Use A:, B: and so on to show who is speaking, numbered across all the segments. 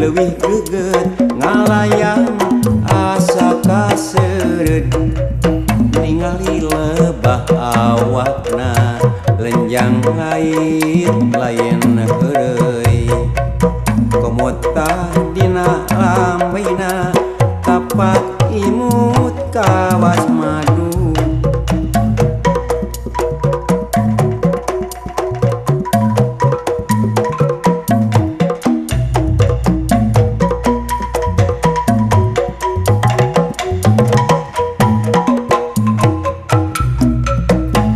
A: Leuwih geget ngalayang asa kaseureut ningali lebah awakna lenjang lain lain heureuy komotah dina lambeina tapak imut kawas madu.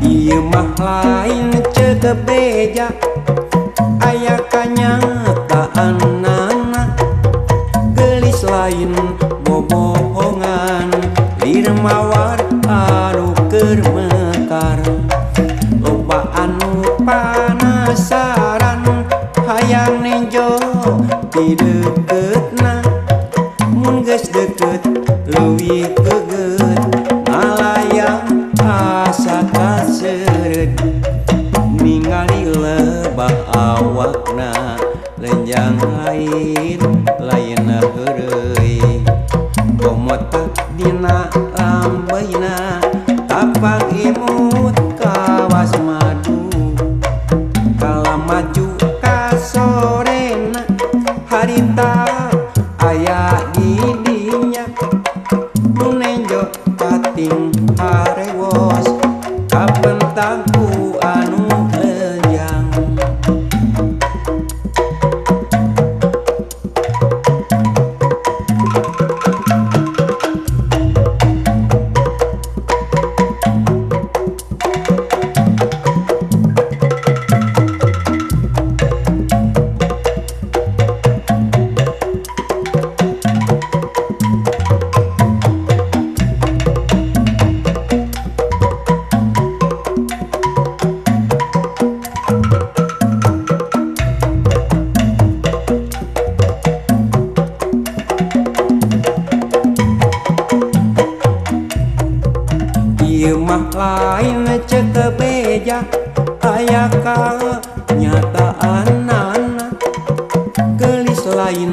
A: Ieu mah lain ceuk beja aya kanyataanana geulis lain bobohongan lir mawar anu keur mekar loba anu panasaran hayang nenjo ti deukeutna mun geus deukeut leuwih geget ngalayang asa kaseureut ningali lebah awakna lenjang lain lain heureuy komotah dina lambeina tapak imut kawas madu kala maju ka sorena harita aya di dinya nu nenjo pating harewos kapentang ku anu lenjang. Ieu mah lain ceuk beja aya kanyataanana geulis lain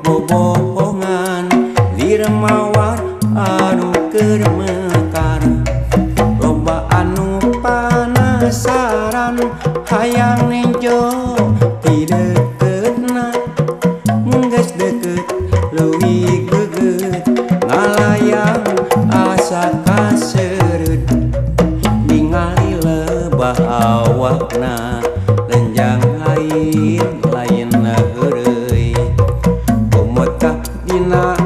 A: bobohongan lir mawar anu keur mekar loba anu panasaran hayang nenjo ti deukeutna mun geus deukeut leuwih geget ngalayang asa kaseureut ningali lebah awakna lenjang lain lain heureuy komotah dina